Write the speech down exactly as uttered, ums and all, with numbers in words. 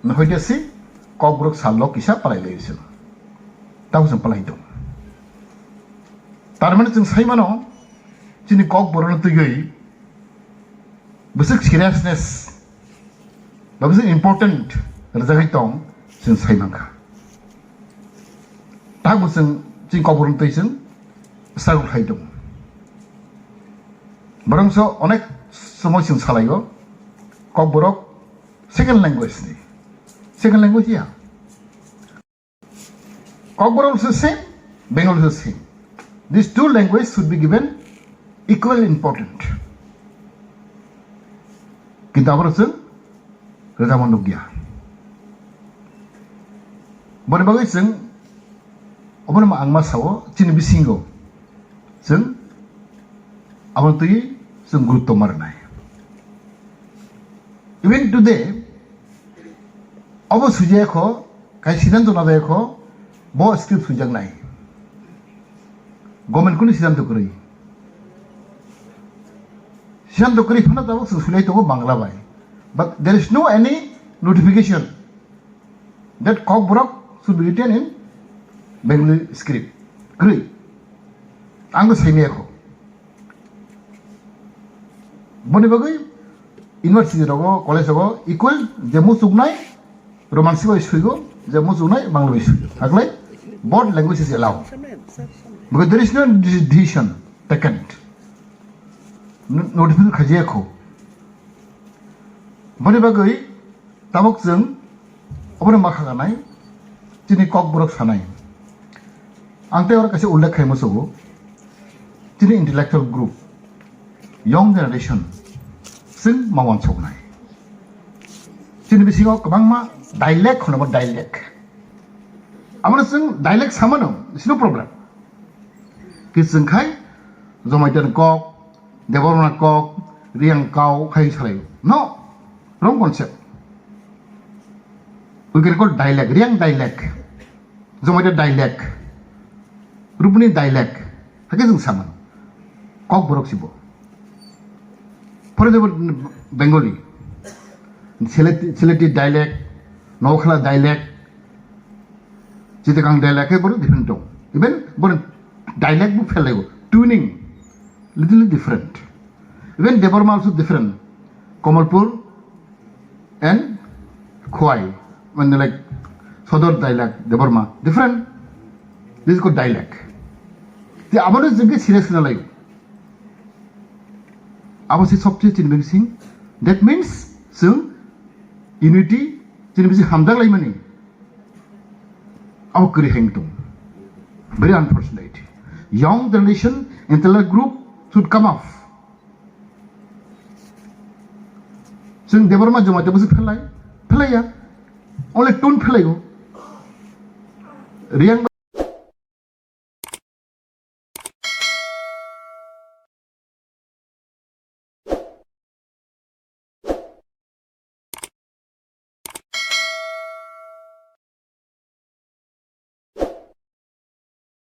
Nohoi de si Kokborok sallo kisa palai lai se. Tamo chwng palai tong. Tar mane chwng sai mano, chini Kokborokno twiwi bwswk seriousness ba bwswk important rwjagwi tong, chwng sai mankha. Tamo chwng chini Kokborokno twi chwng struggle khai tong. Borok so onek somoi chwng salaio, Kokborok second language ni. Second language ya. Kokborok also same, Bengali also same. These two languages should be given equal important. Kintu aboro chwng rwjamo nukya. Boni bagwi chwng obono ma ang ma sao chini bisingo chwng aboni twi chwng gurutto ma rwnai. Even today obo swijaya kho, kai siddhanto najaya kho, bo script swijaknai. Government kunu siddhanto kwrwi. Siddhanto kwrwi phano tabuk chwng swilai tongo Bangla bai. But there is no any notification that Kokborok should be written in Bengali script. Kwrwi. Ang bo saimaya kho. Boni bagwi university rogo, college rogo equal je muchuknai Roman script bai swigo, je muchuknai Bangla bai swigo. Haklai both language is allowed. Because there is no de-, decision taken. No-, notification khajaya kho. Boni bagwi tabuk chwng obono ma khaganai, chini Kokborok sanai. Ang tei oro kaisa ullekh khai muchugo, chini intellectual group, young generation, chwng ma wansuknai. Chini bisingo kwbangma dialect hwnwi dialect. Abono chwng dialect samano, it's no problem. Ki chwng khai Jamaitiani kok, Debbarma kok, Reang kau khai salaio. No, wrong concept. We can call dialect, Reang dialect, Jamatia dialect, Rupuni dialect. Hakhe chwng samano. Kokborok sibo. For example, Bengali, Sylhet-, Sylheti dialect, Noakhali dialect, Chittagong dialect khe borok different dong. Even borok dialect bo phelaibo, tuning little different. Even Debbarma also different. Kamalpur and Khowai, when like Sodor dialect, Debbarma, different. This is called dialect. Te abono jengke serious na layo. Abo se sobcheye chini bising. That means chwng unity chini bising hamjak laimani. Abo kwrwi hai wng tong. Very unfortunate. Young generation, intellectual group should come up. Chwng Debbarma Jamatia bwswk phelai? Phelaiya. Only tune phelaio. Reang